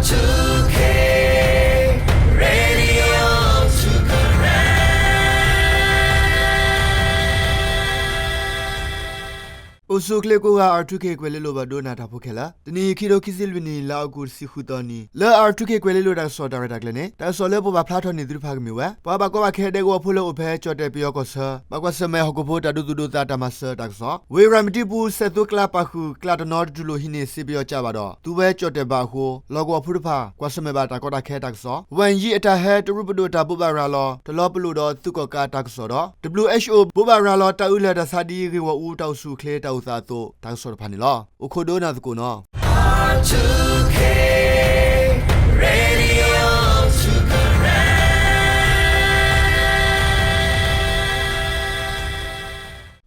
two K Radio two K အိၣ်ဆူၣ်ချ့ကိးဂၤ R two K ကွဲၤလ့လိၤဘၣ်ဒိနၤတၢ်ဖိခဲလၢာ်, တနံၤအံၤ ခံထိခံဆံလွံၢ်နံၣ် လါအီကူး တဆံဃုသီနံၤ လၢ R two K ကွဲၤလ့လိၤတၢ်ကစီၣ်တၢ်ရဲၣ်တၢ်ကျဲၤန့ၣ် တၢ်ကစီၣ်လၢပှၤပာ်ဖျါထီၣ်န့ၢ်သုတဖၣ်ကမ့ၢ်ဝဲ ပှၤဘၣ်ကီဘၣ်ခဲဒဲကဝီၤဖိလၢအိၣ်ဖဲကၠီၣ်တဲၣ်ပယီၤကီၢ်ဆၢ ဘၣ်ကွၢ်ဆၢၣ်မဲာ်ဟီၣ်ခိၣ်ဖိတၢ်ဒိသူၣ်ဒိသးတၢ်မၤစၢၤတၢ်ကစီၣ်, ဝ့ၢ်ရၤမတံပူၤ စဲးသိကျးပာ်ဃုာ် ကျးတနီတတူၢ်လိာ်ဟံးန့ၢ်စ့ပယီၤကးဘၣ်ဒီး သူဝဲကၠီၣ်တဲၣ်ဘၣ်အဃိ လီၢ်ကဝီၤဖိတဖၣ် ကွၢ်ဆၢၣ်မဲာ်ဘၣ်တၢ်ကီတၢ်ခဲတၢ်ကစီၣ်, ဝၣ်ယံအတၢ်ဟဲတရူးပဒိၣ်တၢ်ဘိးဘၣ်ရၤလီၤ တလီၤပလိာ်ဒီးသုးကီၣ်ကးတၢ်ကစီၣ်ဒီး W H O ဘိးဘၣ်ရၤလီၤတၢ်အုးလၢၢ်တၢ်ဆါဒ်ဂ့ၢ်ဂီၢ်အူ တၢ်အိၣ်ဆူၣ်အိၣ်ချ့တၢ်အိၣ်သးအသိး တၢ်ကစီၣ်တဖၣ်န့ၣ်လီၤ. အိၣ်ခိးဒိနၤသကိးနီၤ.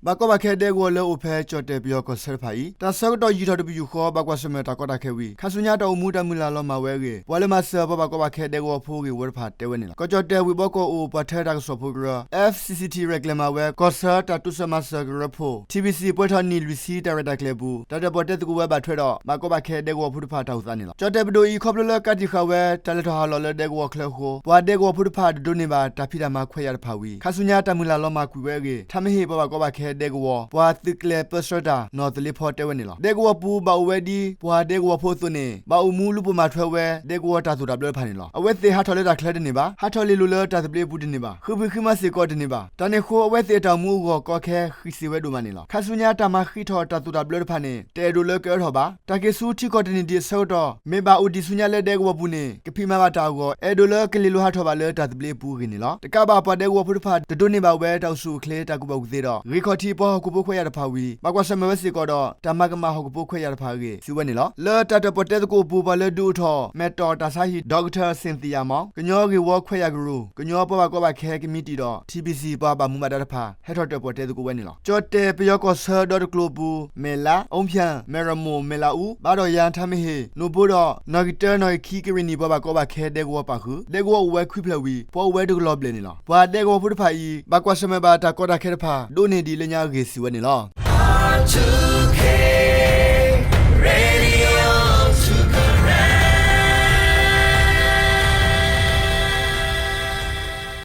ဘၣ်ကီဘၣ်ခဲဒဲကဝီၤလၢအိၣ်ဖဲကၠီၣ်တဲၣ်ပယီၤကီၢ်ဆၢတဖၣ်အံၤ တၢ်ဆၢကတီၢ်ယံာ်ထီၣ်တပယူာ်ဃီ ဘၣ်ကွၢ်ဆၢၣ်မဲာ်တၢ်ကီတၢ်ခဲဝံၤ ခါဆူညါ တၢ်အိၣ်မူတၢ်မုၢ်လၢ်လီၤမၢ်ဝဲအဂ့ၢ် ပှၤလၢမၤစၢၤပှၤဘၣ်ကီဘၣ်ခဲဒဲကဝီၤဖိဂ့ၢ်ဝီတဖၣ်တဲဝဲန့ၣ်လီၤ. ကီၢ်ကၠီၣ်တဲၣ်ဝ့ၢ်ဘီကီၢ်အိၣ် ပှၤထၢတၢ်ကစီၣ်ဖိကရၢ F C C T ရဲၣ်ကျဲၤမၤဝဲ ကီၢ်ဆၢတၢ်တိစၢၤမၤစၢၤကရၢဖိ T B C ပှဲၤထီၣ်နံၣ်လွံၢ်ဆံတၢ်ရဲၣ်တၢ်ကျဲၤအပူၤ တၢ်တၢၣ်ပီၣ်တဲသကိးဝဲဘၣ်ထွဲဒီး ဘၣ်ကီဘၣ်ခဲဒဲကဝီၤဖိတဖၣ်တၢ်အိၣ်သးန့ၣ်လီၤ. ကၠီၣ်တဲၣ်ပဒိၣ်အံၤ ခီဖျိလၢကးတံာ်ဃာ်ဝဲ တၢ်လဲၤထီၣ်ဟးလီၤလၢဒဲကဝီၤချၢအဃိ ပှၤဒဲကဝီၤဖိတဖၣ်တဒိးန့ၢ်ဘၣ်တၢ်ဖံးတၢ်မၤခွဲးယာ်တဖၣ်ဝံၤ ခါဆူညါတၢ်မုၢ်လၢ်လီၤမၢ်ကွံာ်ဝဲအဂ့ၢ် ထါမ့ၢ်ဟ့ၣ်ပှၤဘၣ်ကီဘၣ်ခဲဒဲကဝီၤ ပှၤသုးကျဲၤပၢဆှၢတၢ် နီၢ်သလ့ဖီတဲဝဲန့ၣ်လီၤ. ဒဲကဝီၤပူၤဘၣ်အိၣ်ဝဲဒ် ပှၤဒဲကဝီၤဖိအသိးန့ၣ် ဘၣ်အိၣ်မူလူၤပိာ်မၤထွဲဝဲ ဒဲကဝီၤတၢ်သိၣ်တၢ်ဘျၢတဖၣ်န့ၣ်လီၤ. အဝဲသ့ၣ်ဟးထီၣ်လၢတၢ်ချၢတန့ၢ်ဘၣ်, ဟးထီၣ်လ့ၤလိၤလၢတၢ်သဘျ့အပူၤတန့ၢ်ဘၣ်, ဃုဖံးဃုမၤစ့ၢ်ကီးတန့ၢ်ဘၣ်. တၢ်န့ၣ်အဃိ အဝဲသ့ၣ်အတၢ်အိၣ်မူအဂီၢ်ကီခဲဃံးစ့ၢ်ဝဲဒိၣ်မးန့ၣ်လီၤ. ခါဆူညါ တၢ်မၤဃံးထီၣ်တၢ်သိၣ်တၢ်ဘျၢတဖၣ်န့ၣ် တအဲၣ်ဒိးလၢကအၢထီၣ်ဘၣ်. တၢ်က့ၤဆူထံကီၢ်တနံၣ်ဒံးအဆၢကတီၢ် မ့ၢ်ဘၣ်အိၣ်ဒံးဆူညါလၢဒဲကဝီၤပူၤန့ၣ် ကဖံးမၤဘၣ်တၢ်အဂီၢ် အဲၣ်ဒိးလၢကလ့ၤလိၤဟးထီၣ်ဘၣ်လၢတၢ်သဘျ့အပူၤအဂ့ၢ်န့ၣ်လီၤ. တကးဘၣ်ပှၤဒဲကဝီၤဖိတဖၣ် တဒိးန့ၢ်ဘၣ်ဝဲတၢ်အိၣ်ဆူၣ်အိၣ်ချ့တၢ်ကူၣ်ဘၣ်ကူၣ်သ့ဒီး ဂ့ၢ်ခီၣ်ထံးပှၤဟီၣ်ခိၣ်ဖိခွဲးယာ်တဖၣ်ဝံၤ ဘၣ်ကွၢ်ဆၢၣ်မဲာ်ဝဲစ့ၢ်ကီးဒီး တၢ်မၤကမၣ်ဟီၣ်ခိၣ်ဖိခွဲးယာ်တဖၣ်အဂ့ၢ် စံးဝဲန့ၣ်လီၤ. လၢတၢ်တၢၣ်ပီၣ်တဲသကိးအပူၤ ပှၤလၢဒုးအိၣ်ထီၣ် မဲာ်တီၣ်တၢ်ဆါဟံၣ် Doctor Cynthia Mao, ကညီဂ့ၢ်ဝီခွဲးယာ်ကရူၢ်, ကညီပှၤဘၣ်ကီဘၣ်ခဲကမံးတံာ်ဒီး T B C ပှၤဘၣ်မူဘၣ်ဒါတဖၣ် ဟဲထီၣ်တၢၣ်ပီၣ်တဲသကိးဝဲန့ၣ်လီၤ. ကၠီၣ်တဲၣ်ပယီၤကီၢ်ဆၢဒီတကျိၤအပူၤ မဲၢ်လး, အူဖၠၣ်, မဲၢ်ရမိၢ်, မဲၢ်လးအူ, ဘါဒီၣ်ယၣ်, ထါမ့ၢ်ဟ့ၣ်, နိၣ်ဘိဒီး နီၣ်ဂံၢ်တၢ နီၣ်ဂံၢ်ခံကရ့ၣ်နံၣ် ပှၤဘၣ်ကီဘၣ်ခဲဒဲကဝီၤပာ်ဃုာ် ဒဲကဝီၤအိၣ်ဝဲခွံဖျၢၣ်ဝံၤ ပှၤအိၣ်ဝဲတကလီၤဘျဲၣ်န့ၣ်လီၤ. ပှၤဒဲကဝီၤဖိတဖၣ်အံၤ ဘၣ်ကွၢ်ဆၢၣ်မဲာ်ဘၣ်တၢ်ကီတၢ်ခဲတဖၣ် ဒိးန့ၢ်ဒံးလၢညါအဂ့ၢ်စံးဝဲန့ၣ်လီၤ.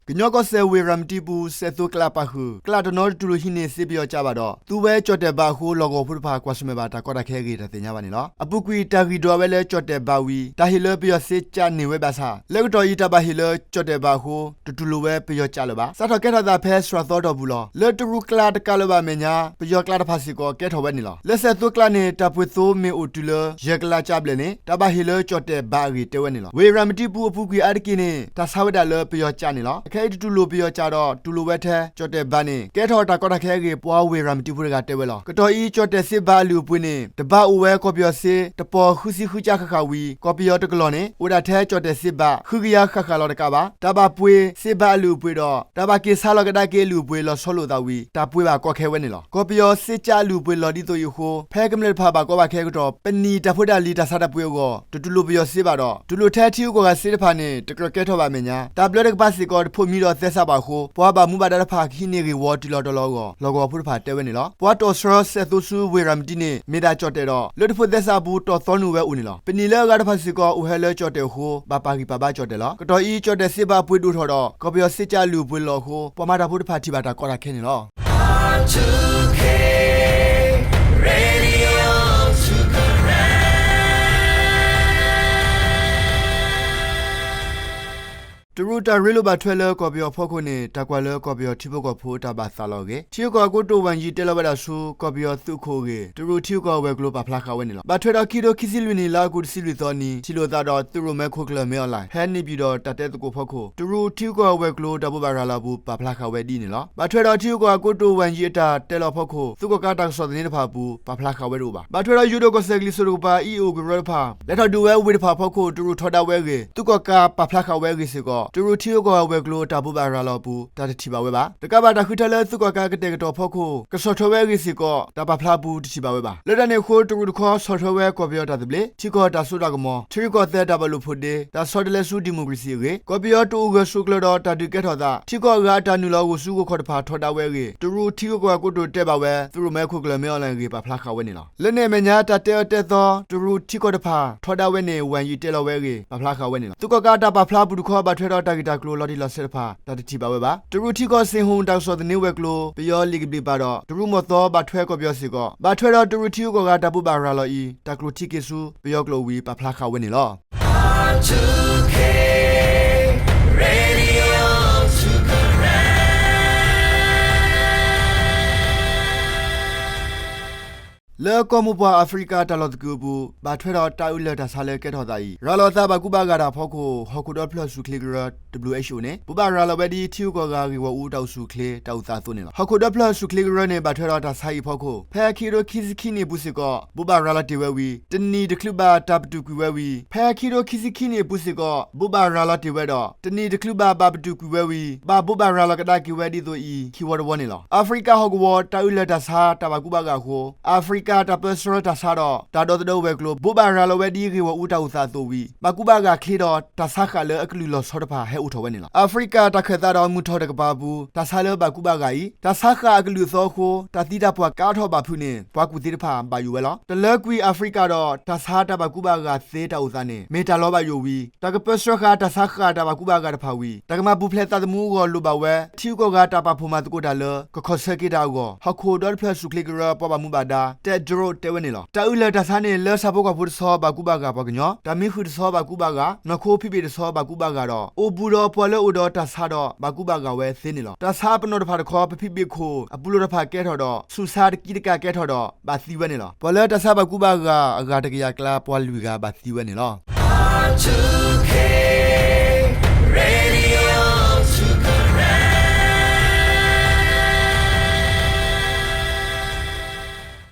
ကညီကီၢ်စဲၣ်ဝ့ၢ်ရၤမတံပူၤ စဲးသိကျးပာ်ဃုာ် ကျးတနီတတူၢ်လိာ်ဟံးန့ၢ်စ့ပယီၤကးဘၣ်ဒီး သူဝဲကၠီၣ်တဲၣ်ဘၣ်အဃိ လီၢ်ကဝီၤဖိတဖၣ် ကွၢ်ဆၢၣ်မဲာ်ဘၣ်တၢ်ကီတၢ်ခဲအဂ့ၢ် တၢ်သ့ၣ်ညါဘၣ်န့ၣ်လီၤ. အပူၤကွံာ် တၢ်ဂံၢ်ဒွးဝဲလၢကၠီၣ်တဲၣ်ဘၣ်ဝံၤ တၢ်ဟ့ၣ်လၢပယီၤစ့ကးန့ၢ်ဝဲဘၣ်ဆၣ် လၢကတီၢ်အံၤ တၢ်ဘၣ်ဟ့ၣ်လၢကၠီၣ်တဲၣ်ဘၣ်အဃိ တတူၢ်လိာ်ဝဲပယီၤကးလၢၤဘၣ်. စးထီၣ်ကဲထီၣ်သးဖဲစှၤသီတီၢ်ပူၤလီၤ. လၢတရူးကျးတကးလၢၤဘၣ်အမဲာ်ညါ ပယီၤကျးတဖၣ်စ့ၢ်ကီး ကဲထီၣ်ဝဲန့ၣ်လီၤ. လၢစဲးသိကျးန့ၣ် တၢ်ပှ့ၤသိမ့ၢ်အိၣ်တုၤလၢ ယဲၢ်ကလးကးဘျဲၣ်န့ၣ် တၢ်ဘၣ်ဟ့ၣ်လၢကၠီၣ်တဲၣ်ဘၣ်အဂ့ၢ်တဲဝဲန့ၣ်လီၤ. ဝ့ၢ်ရၤမတံပူၤအပူၤကွံာ်အါတက့ၢ်န့ၣ် တၢ်ဆါဝဲဒၣ်လၢပယီၤကးန့ၣ်လီၤ. အခဲအံၤ တတူၢ်လိာ်ပယီၤကးဒီး တူၢ်လိာ်ဝဲထဲ ကၠီၣ်တဲၣ်ဘၣ်န့ၣ် ကဲထီၣ်တၢ်ကီတၢ်ခဲအဂ့ၢ် ပှၤဝ့ၢ်ရၤမတံပူၤတဂၤတဲဝဲလီၤ. ကတီၢ်အံၤ ကၠီၣ်တဲၣ်စ့ဘၣ်အလုၢ်အပှ့ၤန့ၣ် တဘၣ်အိၣ်ဝဲကီၢ်ပယီၤစ့ တပီၤဃုဆံဃုကးဃၣ်ဃၣ်ဝံၤ ကီၢ်ပယီၤတကလီၢ်န့ၣ် အိၣ်ဒၣ်ထဲကၠီၣ်တဲၣ်စ့ဘၣ် ဃုကယၤဃၣ်ဃၣ်လီၤတကးဘၣ်. တၢ်ဘၣ်ပှ့ၤစ့ဘၣ်အလုၢ်အပှ့ၤဒီး တၢ်ဘၣ်က့ၤဆါလီၤကဒါက့ၤအလုၢ်အပှ့ၤလီၤဆီလိာ်သးဝံၤ တၢ်ပှ့ၤဘၣ်ကီခဲဝဲန့ၣ်လီၤ. ကီၢ်ပယီၤစ့ကးအလုၢ်အပှ့ၤလီၤဒ်သိးအံၤအဃိ ဖဲကမျၢၢ်တဖၣ်ဘၣ်ကီဘၣ်ခဲအကတီၢ် ပနံာ်တၢ်ဖိတၢ်လံၤတၢ်ဆါတၢ်ပှ့ၤအဂီၢ် တတူၢ်လိာ်ပယီၤစ့ဘၣ်ဒီး တူၢ်လိာ်ထဲထံဂုၤကီၢ်ဂၤစ့တဖၣ်န့ၣ် တကြၢးကဲထီၣ်ဘၣ်အမဲာ်ညါ တၢ်ဘျၢတကပၤစ့ၢ်ကီး တဖိးမံဒီးသဲစးဘၣ်အဃိ ပှၤဘၣ်မူဘၣ်ဒါတဖၣ် ကဟံးန့ၢ်ဂ့ၢ်ဝီတုၤလီၤတီၤလီၤအဂီၢ် လီၢ်ကဝီၤဖိတဖၣ်တဲဝဲန့ၣ်လီၤ. ပှၤတီၣ်ဆှၢစဲးသိဆူဝ့ၢ်ရၤမတံန့ၣ် မ့ၢ်ဒၣ်ကၠီၣ်တဲၣ်ဒီး လၢတဖိးသဲစးအပူၤ တီၣ်သီနုာ်ဝဲအိၣ်န့ၣ်လီၤ. ပနံာ်လၢအဂၤတဖၣ်စ့ၢ်ကီး အိၣ်ဟဲလၢကၠီၣ်တဲၣ်အဃိ ဘၣ်ပာ်ဂံၢ်ပာ်ဘါကၠီၣ်တဲၣ်လီၤ. ကတီၢ်အံၤ ကၠီၣ်တဲၣ်စ့ဘၣ်အပှ့ၤဒိၣ်ထီၣ်ဒီး ကီၢ်ပယီၤစ့ကးအလုၢ်အပှ့ၤလီၤအဃိ ပှၤမၤတၢ်ဖိတဖၣ်ထံၣ်ဘၣ်တၢ်ကီတၢ်ခဲန့ၣ်လီၤ. တရူးတၢ်ရ့လိာ်ဘၣ်ထွဲလၢကီၢ်ပယီၤအဖီခိၣ်န့ၣ် တၢ်ကွၢ်လၢကီၢ်ပယီၤထံဖိကီၢ်ဖိတၢ်ဘၣ်သးလီၤအဂ့ၢ် ထံဂုၤကီၢ်ဂၤကိတိာ်ဝၣ်ယံၤတဲလီၤဝဲဒၣ်ဆူ ကီၢ်ပယီၤသုးခိၣ်အဂ့ၢ် တရူးထံဂုၤကီၢ်ဂၤဝဲၤကျိၤပာ်ဖျါဃာ်ဝဲန့ၣ်လီၤ. ဘၣ်ထွဲဒီးခံကထိခံဆံလွံၢ်နံၣ် လါအီကူးတဆံလွံၢ်သီနံၤ ထံၣ်လိာ်သးဒီးသုးရိၣ်မဲခိၣ်ကျၢၢ် မင်းအောင်လှိုင် ဖဲန့ၣ်ပၠံၣ်တီၣ်တၢ်တဲသကိးဖီခိၣ် တရူးထံဂုၤကီၢ်ဂၤဝဲၤကျိၤတၢ်ဘိးဘၣ်ရၤလီၤအပူၤ ပာ်ဖျါဃာ်ဝဲဒ်န့ၣ်လီၤ. ဘၣ်ထွဲဒီးထံဂုၤကီၢ်ဂၤကိတိာ်ဝၣ်ယံၤအတၢ်တဲလီၤဖီခိၣ် သုးကီၣ်ကးတၢ်ကစီၣ်သန့တဖၣ်အပူၤ ပာ်ဖျါဃာ်ဝဲတအိၣ်ဘၣ်. ဘၣ်ထွဲဒီးယိၤဒိၣ်ကီၢ်စဲၣ်ကလံၤစိးတကပၤ အံၤအိၣ်ကရၢတဖၣ် လဲၤထီၣ်ဒုးဝဲဝ့ၢ်တဖၣ်အဖီခိၣ် တရူးထီဒါဝဲအဂ့ၢ် သုးကီၣ်ကးပာ်ဖျါဃာ်ဝဲအဂ့ၢ်စ့ၢ်ကီး တရူးထံဂုၤကီၢ်ဂၤဝဲၤကျိၤတၢ်ဘိးဘၣ်ရၤလီၤအပူၤ တၢ်တထံၣ်ဘၣ်ဝဲဘၣ်. တကးဘၣ်တၢ်ဃုထၢလၢသုးကီၣ်ကးကတဲာ်ကတီၤအဖီခိၣ် ကဆီၣ်ထွဲဝဲအဂ့ၢ်စ့ၢ်ကီး တၢ်ပာ်ဖျါအပူၤတထံၣ်ဘၣ်ဝဲဘၣ်. လၢတၢ်န့ၣ်အဃိ တရူးတခီဆီၣ်ထွဲဝဲကီၢ်ပယီၤတၢ်သဘျ့, ထံကီၢ်တၢ်စိတၢ်ကမီၤ, ထံရူၢ်ကီၢ်သဲးတၢ်ဘၣ်လိာ်ဖိးဒ့, တၢ်ဆီတလဲဆူဒံၣ်မိၣ်ကရ့ၣ်စံၣ်အဂ့ၢ်, ကီၢ်ပယီၤတအိၣ်ဂၢၢ်ဆိးကျၢၤဒီးတၢ်ဒုးကဲထီၣ်သး, ထံကီၢ်အဂၤအတၢ်နုာ်လီၤအိၣ်ဆူဂီၤခီၣ်တဖၣ်ထီဒါဝဲအဂ့ၢ် တရူးထံဂုၤကီၢ်ဂၤကိတိာ်တဲဘၣ်ဝဲ သုးရိၣ်မဲခိၣ်ကျၢၢ် မ့ၢ်အီၣ်လဲၣ်အဂ့ၢ် ပာ်ဖျါဃာ်ဝဲန့ၣ်လီၤ. လၢန့ၣ်အမဲာ်ညါ တၢ်တဲအၢတဲသီ တရူးထံကီၢ်တဖၣ်ထီဒါဝဲန့ၣ် ဝၣ်ယံၤတဲလီၤဝဲအဂ့ၢ် ပာ်ဖျါဃာ်ဝဲန့ၣ်လီၤ. သုးကီၣ်ကးတၢ်ပာ်ဖျါအပူၤတခီ ဘၣ်ထွဲဒီးတၢ်ဂ့ၢ်တၢ်ကျိၤလီၤတံၢ်လီၤဆဲးတဖၣ် တၢ်တထံၣ်ဘၣ်ဝဲဘၣ်. တရူးထံကီၢ်စ့ၣ်ဟိၣ် တၢ်ကစီၣ်သန့ဝဲၤကျိၤ ပယီၤလံာ်ကဘျံးပၤဒီး တရူးမီၢ်သီဘၣ်ထွဲကီၢ်ပယီၤစ့ၢ်ကီး ဘၣ်ထွဲဒီးတရူးထံဂုၤကီၢ်ဂၤတၢ်ဘိးဘၣ်ရၤလီၤအံၤ တၢ်ကျိၣ်ထံက့ၤဆူ ပယီၤကျိာ်ဝံၤ ပာ်ဖျါဃာ်ဝဲန့ၣ်လီၤ. လၢကီၢ်မိၢ်ပှၢ်အၤဖရံကၤတၢ်လီၢ်သကုၤအပူၤ ဘၣ်ထွဲဒီးတၢ်အုးလၢၢ်တၢ်ဆါလၢကဲထီၣ်သးအံၤ ရၤလီၤအသးဘၣ်ကူဘၣ်ဂာ်တၢ်အဖီခိၣ် ဟီၣ်ခိၣ်ဒီဖျၢၣ်ဆူၣ်ချ့ကရၢ ဒဘလယူၣ်အ့ၣ်ၡ်အိၣ်န့ၣ် ဘိးဘၣ်ရၤလီၤဝဲဒ်ထံဂုၤကီၢ်ဂၤဂ့ၢ်ဂီၢ်အူတၢ်အိၣ်ဆူၣ်အိၣ်ချ့တၢ်အိၣ်သးအသိးန့ၣ်လီၤ. ဟီၣ်ခိၣ်ဒီဖျၢၣ်ဆူၣ်ချ့ကရၢန့ၣ် ဘၣ်ထွဲဒီးတၢ်ဆါအံၤအဖီခိၣ် ဖဲခံကထိခံဆံခံနံၣ်အပူၤစ့ၢ်ကီး ဘိးဘၣ်ရၤလီၤတ့ၢ်ဝဲဝံၤ တနံၣ်တချုးဘၣ်တၢ်ပတုာ်ကွံာ်ဝဲဝံၤ ဖဲခံကထိခံဆံခံနံၣ်အပူၤစ့ၢ်ကီး ဘိးဘၣ်ရၤလီၤတ့ၢ်ဝဲဒီး တနံၣ်တချုးဘၣ်ဘၣ်ပတုာ်ကွံာ်ဝဲဝံၤ ဘၣ်ဘိးဘၣ်ရၤလီၤကဒါက့ၤဝဲဒ်သိးအံၤ ခံဝီတဝီန့ၣ်လီၤ. အၤဖရံကၤဟီၣ်ကဝီၤ တၢ်အုးလၢၢ်တၢ်ဆါတၢ်ဘၣ်ကူဘၣ်ဂာ်အဃိ အၤဖရံကၤတၢ်ပၢဆှၢတၢ်ဆါဒီး တၢ်ဒီသဒၢဝဲၤကျိၤ ဘိးဘၣ်ရၤလီၤဝဲဒ်ဂ့ၢ်ဂီၢ်အူတၢ်အိၣ်သးအသိးဝံၤ ဘၣ်ကူဘၣ်ဂာ်ချ့ဒီး တၢ်ဆါဃာ်လၢအကလုာ်လီၤဆီတဖၣ်ဟဲအိၣ်ထီၣ်ဝဲန့ၣ်လီၤ. အၤဖရံကၤတၢ်ခၢၣ်သးဒီးမုၢ်ထီၣ်တကပၤအပူၤ တၢ်ဆါလၢဘၣ်ကူဘၣ်ဂာ်အံၤ တၢ်ဆါဃာ်အကလုာ်အသီအဃိ တၢ်သံတၢ်ပှၢ်ကါထီၣ်ဘၣ်ဖုးန့ၣ် ပှၤကူၣ်သ့တဖၣ်ဘၣ်ယိၣ်ဝဲလီၤ. တလၢကွံာ်အၤဖရံကၤဒီး တၢ်ဆါတၢ်ဘၣ်ကူဘၣ်ဂာ်သ့တၢ်အိၣ်သးန့ၣ် မ့ၢ်တၢ်လီၤဘၣ်ယိၣ်ဝံၤ တၢ်ကပၢဆှၢဃာ်တၢ်ဆါဃာ်တၢ်ဘၣ်ကူဘၣ်ဂာ်တဖၣ်ဝံၤ တၢ်ကမၤပူၤဖျဲးသးသမူအဂီၢ်လိၣ်ဘၣ်ဝဲ ထံဂုၤကီၢ်ဂၤတၢ်ပာ်ဖှိၣ်မၤသကိးတၢ်လၢ ကခီၣ်ဆၢက့ၤတၢ်အဂီၢ် ဟီၣ်ခိၣ်ဒီတဖျၢၣ်ဆူၣ်ချ့ကရၢ ပှၤဘၣ်မူဘၣ်ဒါ တဲးတရိး တဲဝဲန့ၣ်လီၤ. တၢ်အုးလၢၢ်တၢ်ဆါန့ၣ် လၢဆၣ်ဖိကီၢ်ဖိတဆီဘၣ်ကူဘၣ်ဂာ်ပှၤကညီ, တၢ်မံဃုာ်တဆီဘၣ်ကူဘၣ်ဂာ်, နီၢ်ခိဖံးဘ့ၣ်တဆီဘၣ်ကူဘၣ်ဂာ်ဒီး အိၣ်ဘူးဒီးပှၤလၢအအိၣ်ဒီးတၢ်ဆါဒီး ဘၣ်ကူဘၣ်ဂာ်ဝဲသ့န့ၣ်လီၤ. တၢ်ဆါပနီၣ်တဖၣ်တခီ ပဖံးဘ့ၣ်ခိၣ်အပူၤလိာ်တဖၣ်ကဲထီၣ်ဒီး ဆူၣ်ဆါတကံတကးကဲထီၣ်ဒီး ဘၣ်သံဝဲန့ၣ်လီၤ. ပှၤလၢတၢ်ဆါဘၣ်ကူဘၣ်ဂာ်အဂၤတကယၤကျါ ပှၤလွံၢ်ဂၤဘၣ်သံဝဲန့ၣ်လီၤ.